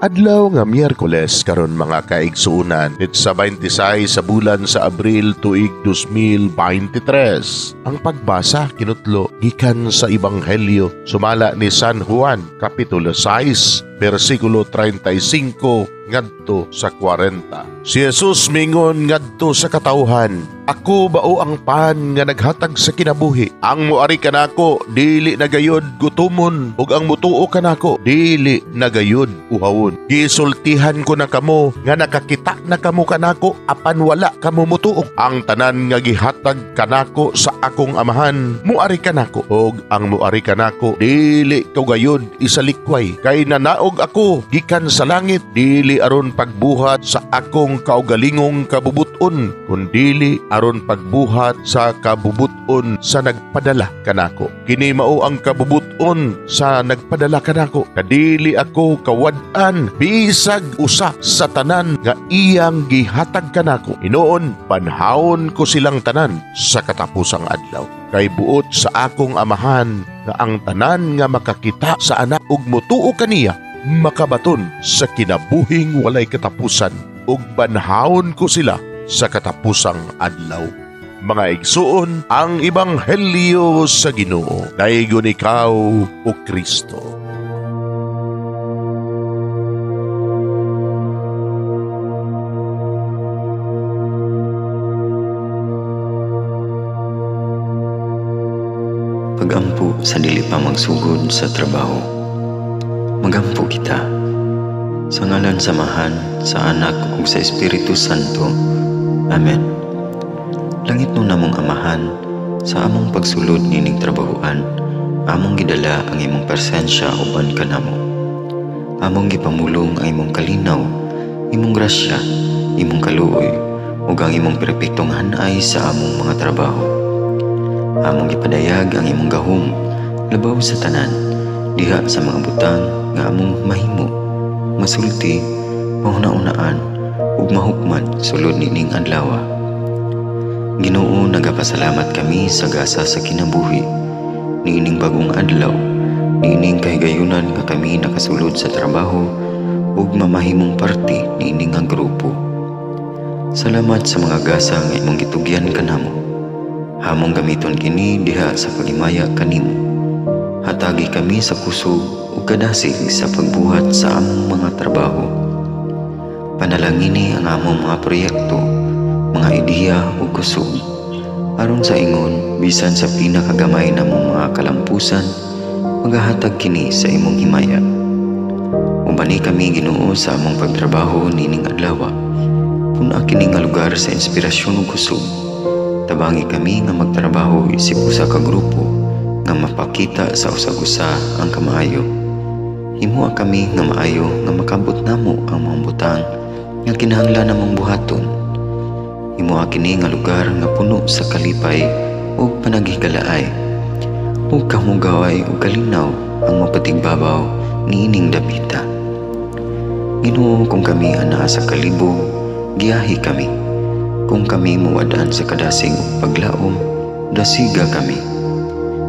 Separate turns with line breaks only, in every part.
Adlaw nga Miyerkules karon mga kaigsuonan, sa 26 sa bulan sa Abril tuig 2023. Ang pagbasa kinutlo gikan sa Ebanghelyo sumala ni San Juan kapitulo 6 bersikulo 35 ngadto sa 40. Si Jesus mingon ngadto sa katawhan, "Ako bao ang pan nga naghatag sa kinabuhi. Ang moari kanako dili na gayod gutumon, ug ang mutuo kanako dili na gayod uhawon. Gisultihan ko na kamo nga nakakita na kamo kanako apan wala kamo mutuo. Ang tanan nga gihatag kanako sa akong amahan moari kanako, ug ang moari kanako dili ko gayod isalikway, kay nanaog ako gikan sa langit dili aron pagbuhat sa akong kaugalingong kabubuton, kundili aron pagbuhat sa kabubuton sa nagpadala kanako. Kini mao ang kabubuton sa nagpadala kanako, kadili ako kawad-an bisag usa sa tanan nga iyang gihatag kanako. Hinuon panhawon ko silang tanan sa katapusang adlaw. Kay buot sa akong amahan nga ang tanan nga makakita sa anak ug mutuo kaniya makabaton sa kinabuhing walay katapusan, ug banhawon ko sila sa katapusang adlaw." Mga igsuon, ang Ebanghelyo sa Ginoo. Daygon ikaw, o Kristo.
Pagampo sa dili pa magsugod sa trabaho. Magampo kita. Sa ngalan sa Amahan, sa Anak ug sa Espiritu Santo. Amen. Langit no namong Amahan, sa among pagsulod nining trabahoan, among gidala ang imong presensya uban kanamo. Among gipamulong ang imong kalinaw, imong grasya, imong kaluoy, ug ang imong perpektong hanay sa among mga trabaho. Among gipadayag ang imong gahom labaw sa tanan, diha sa mga butang nga among mahimo, masulti, mahuna-unaan ug mahukman sulod nining adlaw. Ginoo, nagapasalamat kami sa gasa sa kinabuhi niining bagong adlaw, niining kahigayunan nga kami nakasulod sa trabaho ug mamahimong parte niining nga grupo. Salamat sa mga gasa nga imong gitugyan kanamo. Hamong gamiton kini diha sa paghimaya kanimo. Hatagi kami sa kusog ug kadasig sa pagbuhat sa among mga trabaho. Panalangini ang among mga proyekto, mga ideya ug kusog, aron sa ingon bisan sa pinakagamay namong mga kalampusan, magahatag kini sa imong himaya. Ubani kami, Ginoo, sa among pagtrabaho nining adlaw. Puna kini nga lugar sa inspirasyon ug kusog. Tabangi kami nga magtrabaho isip usa ka grupo nga mapakita sa usag-usa ang kamaayo. Himua kami nga maayo nga makabot namo ang mga butang nga kinahanglan namong buhaton. Himua kini nga lugar nga puno sa kalipay ug panaghigalaay, ug kamugaway ug kalinaw ang mapatigbabaw niining dapita. Ginoo, kung kami anaa sa kalibog, giyahi kami. Kung kami muwad-an sa kadasig ug paglaom, dasiga kami.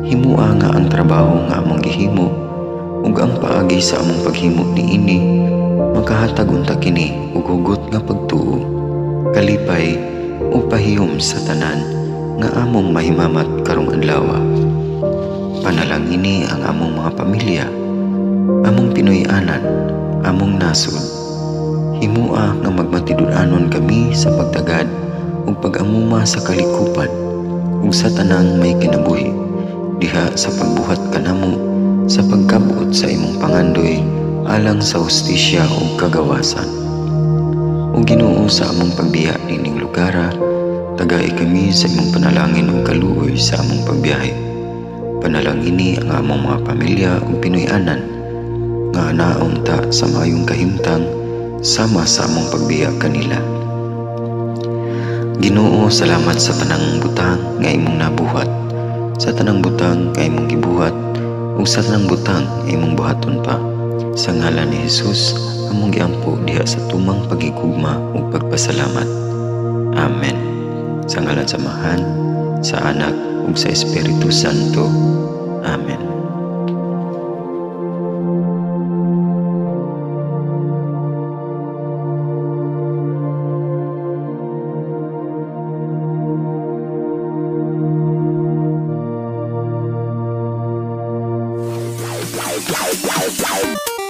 Himua nga ang trabaho nga among gihimo ug ang paagi sa among paghimo niini makahatag unta kini og hugot nga pagtuo, kalipay ug pahiyom sa tanan nga among mahimamat karong adlaw. Panalangini ang among mga pamilya, among Pinoy-anan, among nasod. Himua nga magmatinud-anon kami sa pagtagad ug pag-amuma sa kalikupan ug sa tanang may kinabuhi diha sa pagbuhat kanamo sa pagkabot sa imong pangandoy alang sa hustisya ug kagawasan. Ug Ginoo, sa among pagbiya nining lugara, tagai kami sa imong panalangin ug kaluoy sa among pagbiyahe. Panalangini ang among mga pamilya ug Pinoy-anan nga naunta sa maayong kahimtang sama sa among pagbiya kanila. Ginoo, salamat sa tanang butang nga imong nabuhat, sa tanang butang nga imong gibuhat, ug sa tanang butang nga imong buhaton pa. Sa ngalan ni Jesus, among giampo diha sa tumang pagigugma ug pagpasalamat. Amen. Sa ngalan sa Amahan, sa Anak ug sa Espiritu Santo. Amen.
Bye.